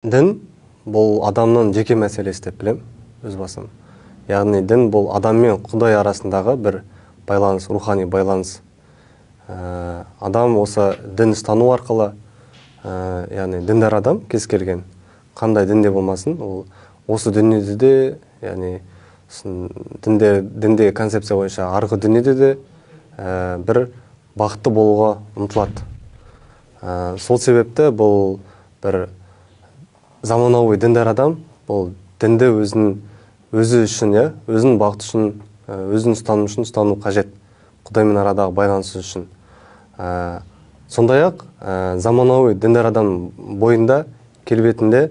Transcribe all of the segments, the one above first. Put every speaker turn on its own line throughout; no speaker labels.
Дін бұл адамның жеке мәселесі деп білем өз басым. Яғни дін бұл адам мен Құдай арасындағы бір байланыс, рухани байланыс. Адам осы дін ұстану арқылы, яғни діндар адам кез келген, қандай дінде болмасын, ол осы дүниеде де, яғни діндегі концепция бойынша арғы дүниеде де бір бақытты болуға ұмтылады. Сол себепті бұл бір заманауи діндар адам бұл дінді өзі үшін, өзінің бақыты үшін, өзінің ұстанымы үшін ұстану қажет, Құдаймен арадағы байланысы үшін. Сондай-ақ, заманауи діндар адам бойында, келбетінде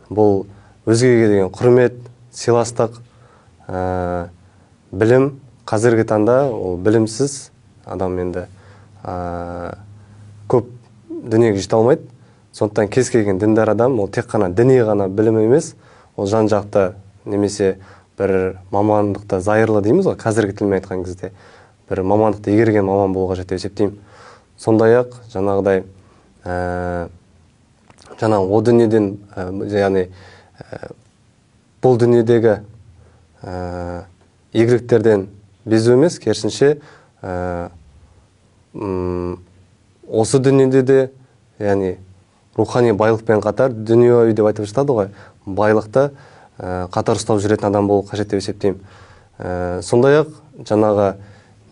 бұл өзгеге деген құрмет, сыйластық, білім. Қазіргі таңда ол білімсіз адам енді көп дүниеге жете алмайды. Сондықтан кез келген діндар адам ол тек қана діни ғана білім емес, ол жан-жақты немесе бір мамандықты зайырлы дейміз ғой, қазіргі тілмен айтқан кезде бір мамандықты игерген маман болуға қажет деп есептеймін. Сондай-ақ жаңағыдай, жаңағы о дүниеден, яғни, бұл дүниедегі, игіліктерден безу емес, керісінше, осы дүниеде де, яғни рухани байлықпен қатар дүниеуи деп айтып жатады ғой, байлықты, қатар ұстап жүретін адам болу қажет деп есептеймін. Сондай-ақ жаңағы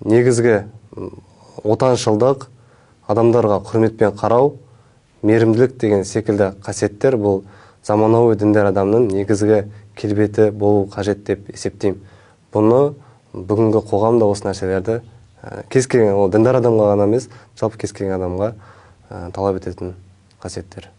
негізгі, отаншылдық, адамдарға құрметпен қарау, мейірімділік деген секілді қасиеттер бұл заманауи діндар адамның негізгі келбеті болу қажет деп есептеймін. Бұны бүгінгі қоғамда осы нәрселерді, кез келген, ол діндар адамға ғана емес, жалпы кез келген адамға, талап ететін қасиеттер.